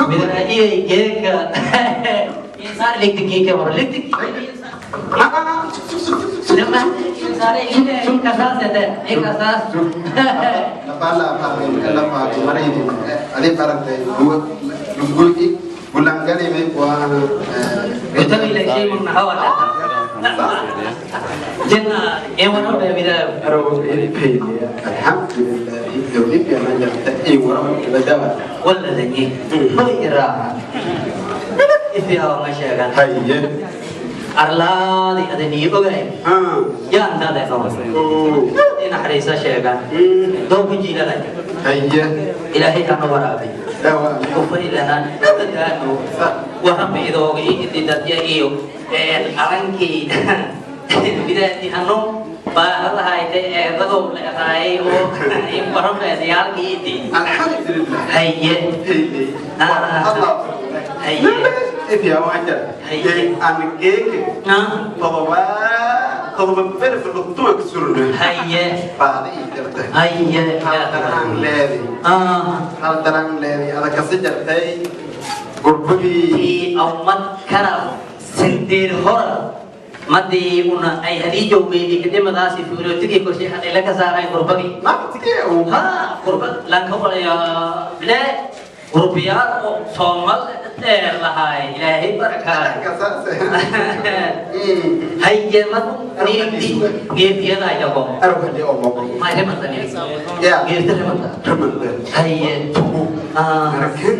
Midna geeka insaar ligtikiike hor ligtikiike lama insaar ikasaasete ikasaas. Napala lama maray adi barantay lugoy gulangali may kuha. Utawi la shay mun hawa jenna ewana bida. Alhamdulillah, dawladda ma jirta ay waran badawa. Wala dani hoy raaxa ifiyaa ma sheegan. Haye. Arlaadi adanii ogaay yaan dade naxariisa sheegan dooku jiilada. Haye. Ilaahay hana waraabay. Dawa. Ufaylahan nabadaano warraba idooga ididadya iyo arankii bidaadi hano baahadahayta eedagow la eraayay oo warrabeedayaalkii idi. Alhamdulillah. Haye. Haye. Allah. Haye. Ifiyaa waan jira aan geeke todoba todoba ber fadhutuma ka surno. Haye. Baada ii jartay. Haye. Hal daraan leeday, hal daraan leeday adag kasi jartay gurbagii. Awmad kara sindeer hora madii una ay hadiijow meeli kadimadaasi fuulootigii korshay hadhay la ka saaray gurbagii. Naftigee uu ha gurba lanka walaya bile gurbiyaal oo soomal dheer lahaay Ilaahay barakaay. Haye, mad niirti geertiyada jago. Arwali oo moqo. May rimanta niir. Ya. Geerti rimanta. Ramanta. Haye. Tugu markan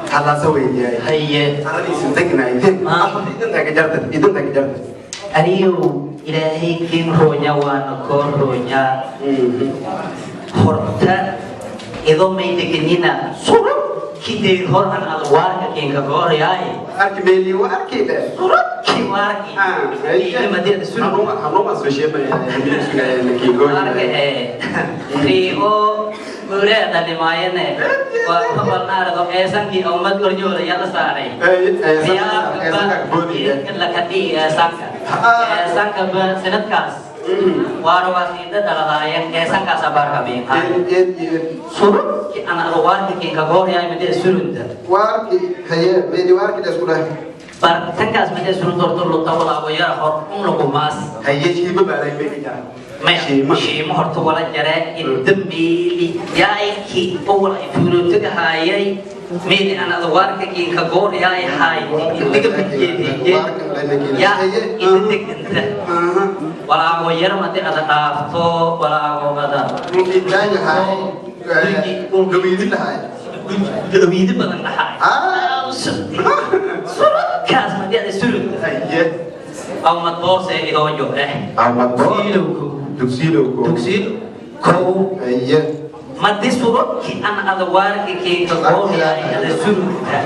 halasa weydiyaay. Haye. Aradiisin degnaayteen idintaa ka jartay, idintaa ka jartay. Aniyow Ilaahay kiin roonya waana koo roonya horta ido may deganina surab kideer hor an alwaarka kiinka gooryaay. Arki meeli waa arkay dhe. Surabki waarki madina surab. Hanuma soo sheemaya. Waarka ee riigo guulee dhalimaayane waa kabalnaarado eesankii ummad gorjooda yala saaray lakadhii eesanka eesanka sanadkaas waarogaasiinda dhaladaayeen eesankaas abaarka biinhaa surubki an ado waarka kinka gooryaay madee surunta. Waarki haye meeli waarki dhasku dhahay. Bartankaas madee surunta horta luta walaago yara hor un lagumaas. Haye, shiiba baalay meeli jara. Maya, shiimo horta wala jare inta meeli yaayki oo wala fuurotiga haayay meeli an ado waarka kinka gooryaay haay indiga midjeediye ya inta deganta walaago yar madi ada dhaafto walaago ada gawiidi badan dhaxay surakaas madi ada surugta aw madboose idoojo eh Dugsiilowko. Dugsiilo kow. Madi surabki an ada waarka kinka gooryaay ada surugta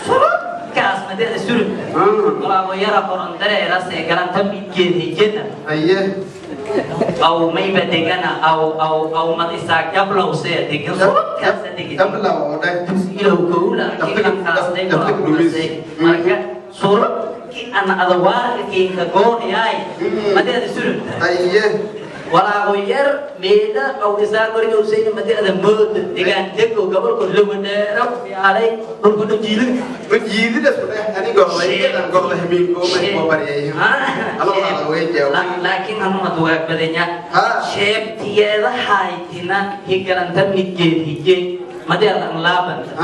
surabkaas madi ada surugta walaago yara qorondareerase galanta midgeed hijena aw mayba degana aw aw aw mad isaaq jablowse degan surabkaas degan ilow kowla marka surabki an ada waarka kinka gooryaay madi ada surugta walaago yar meeda aw isaa gorjowsayna madi ada mooda degaan dego gobolka lawadheero yaalay dhulka dhajiilin. Laakiin hanuma dugaag badanya sheebtiyeeda haytina higalanta midgeed hije madi adan laabanta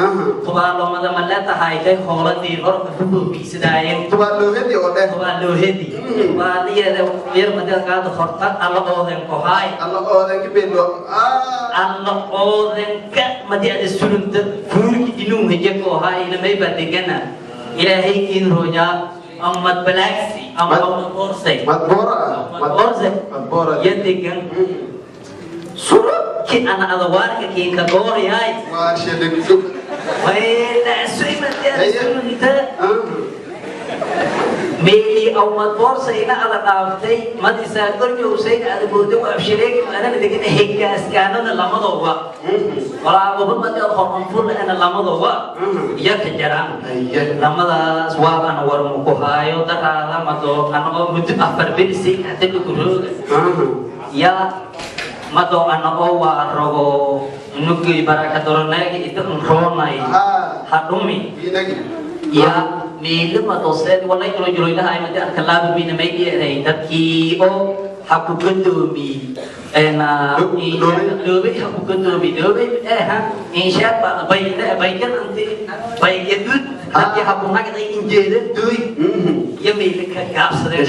tubaalomada maleta haytay hooladii horka fufuufiisadaayen tubaaloohedi tubaaliyeeda yar madi qaada horta alla ooden kohaay alla oodenka madi ada sulunta fuurki inuu heje kohaay inamayba degana Ilaahay kiin roojaa amad balaagsi ama amad oorsay madboora ya degan surabki ana adawaarka kiinka gooryaay waylaasuimadsunta meeli aw madboorsayna ada dhaaftay mad isaa gorjowsayna ada moodo abshireegi adana degan hegaaskaanada lamadooba walaagoba madi ad horanfurlaana lamadooba iyo ka jaraan lamadaas waabana warmu ku haayo daraada mado anagoo muddo 4 berisi hadda kurooga. Ya mado ana oo waa rogo nugay baraka doronaagi ita roonay hadhumi ya meelo madoseed walay jiro jiro ilaha ay madi arka laaba bina may yeeray dadkii oo ha ku gadoomi ena doobe ha ku gadoomi doobe eh ha insha bayna baykan anti baygadud dadkii ha ku nagday injeeda duy ya meelo ka gaabsadeen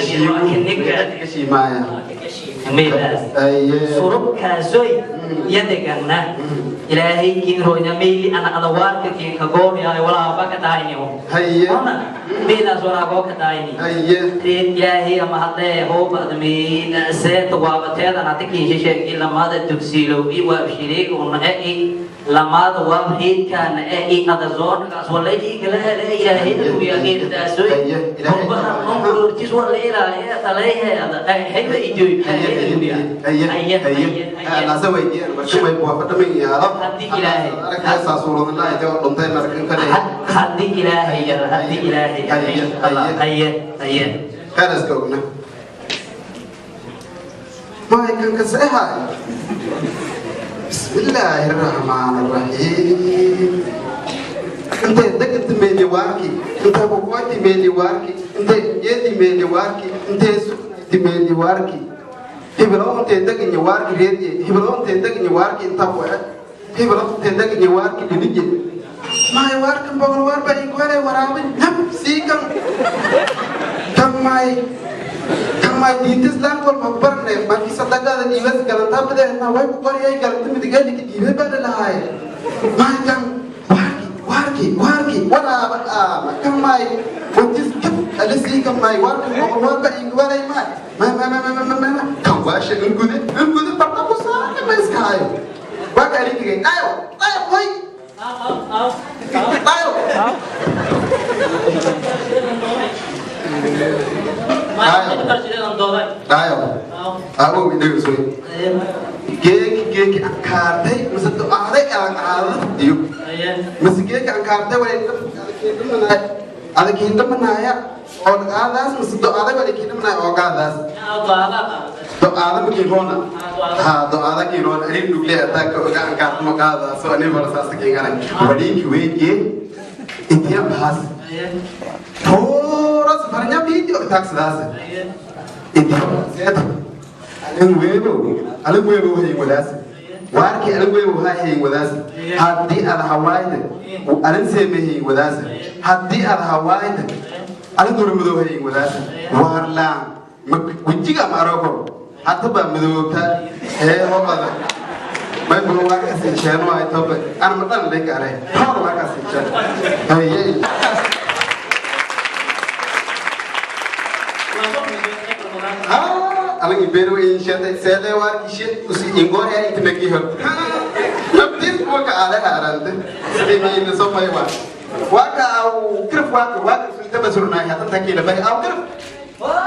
meelaas surubkaasoy yadegana ilaahay kiin royna meeli ana adawaarka kiin ka gooryaay walaaba ka daayniyo ona meelaas walaaboo ka daayni reed ilaahay ama hadlee hoobad meela seeta waabateedan hada kiin shisheegi lamaada dugsiilow i waabshireeg una e lamaada waab reedkaana e i ada zoonagaas walaydii kala hele ilaahay uyageerdaasoy horbaha onkorortis wala ilaahay taleeheeda hayba ijoy. Haddii ilaahay haddii ilaahay haye haye khayraska ogna maaykan kasehay. Bismillaahi raxmaan raxiim. Intay deganta meeli waarki, intay kukoyti meeli waarki, intay jeedi meeli waarki, intay sugti meeli waarki, hibilow intay deganya waarki reedye, hibilow intay deganya waarki inta ku hibilow intay deganya waarki dhinije. Maay waarkan boqol waar baa inkwele waraabin nab siikan kan maay kan maay diinta islaamka walba barne markii sadaqada dhiibas galantaa badeena way ku qoriyay galanta midigeelika dhiibay baa lalahaay. Maay kan waarki waarki waarki waraaba aama kan maay wajis kab alisii kan maay waarkan boqol waar baa inkwelay maay maay maay maay maay maay maay kan waasha ingude ingude barta ku saara ma iska hayo waa ka arigay ayo ayo hoy ayo. Dhayo awow idhegeysoy geeki geeki ankaartay mise ducaaday aan caadada iyo mise geeki ankaartay way adag hindhamanaaya oo qaadaas mise ducaaday way hindhamanaaya oo qaadaas ducaada ma kiiroona ha ducaada kiiroona arin dhugle ataa ka oga ankaarta ma qaadaas oo ani barasaas kiingana waliinki weeye intiya bahaas toras farnya video taksidaas intiya seeta alin weebo alin weebo hay wadaas waarkii alin weebo hay wadaas haddii aad hawaayda alin seemehay wadaas haddii aad hawaayda alin dulmadow hay wadaas waarlaan wejiga ma aroko hadda baa madoobta hee hobada may buu waarkaas sheeno ay tobe ana ma dhan leeg are hor waarkaas sheen haye. Alang ibero in shete sele waarki shet usi ingore ay itmegi hor nabtis waka ale harante sidii in so fay wa waka au krif waka waka sulta basurna hatan takila bay au krif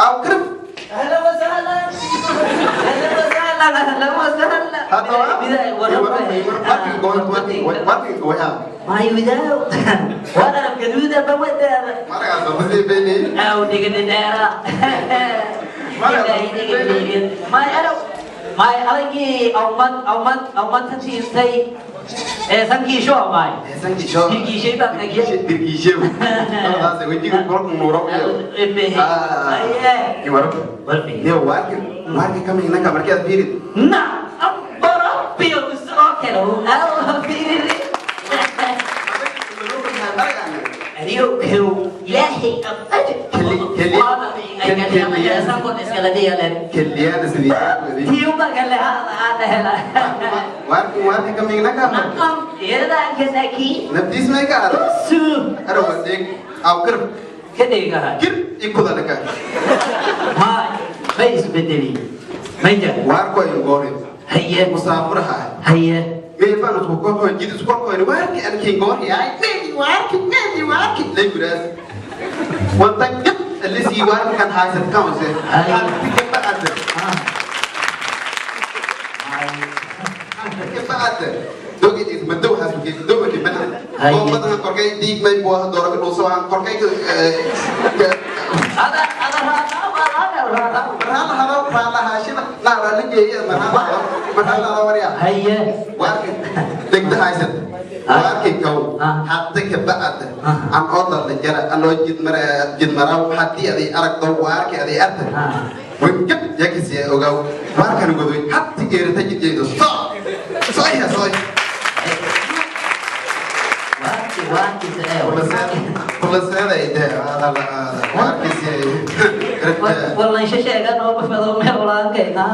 au krif. أهلا وسهلا أهلا وسهلا أهلا وسهلا. ما يوداو وأنا بجدودة بودا أو نيجي نرى ما أنا ما ألاقي أو ما أو ما أو ما تنسي sankii show maay sankii show dirkiishay baa dirkiishay taas wejiga korku nuuro iyo waro niyo waarki waarki kama inaka markii aad fiirid na rabbi usoo kalo fiiri adigo kow ilaahay keliyada sidii waarki waarki kama inaka nabdiis may ka ara ara wadeeg aw kirb kirb ikudalaka may isbedeli maya waarku ay goorin haye musaafuraha haye meelbaan isku korkoyn jid isku korkoyn waarki alkiin gooryaay meedi waarki meedi waarki lay guraas wanta gab alisii waarki kan haysat kaunse hanti ka ba'ad dogi is madow has ke dogi ke bana oo badan korkay diig may buu doorka dhuuso aan korkay ada ada raala haro raala haashida Qaar la jeeyay marxalada warya. Haye. Waarki degda haysan. Waarki kow hadda ka bacda an oo dalla jara anoo jidmara jidmaraw haddii aday aragto waarki aday arta wangab yakisiya ogaw waarkana godoy hatti geerita jidjeedo so soya soy. Waarki waarki ee. Kulaseedayde waarkisi. Wallan sheegan oo bafado meel walaankayga.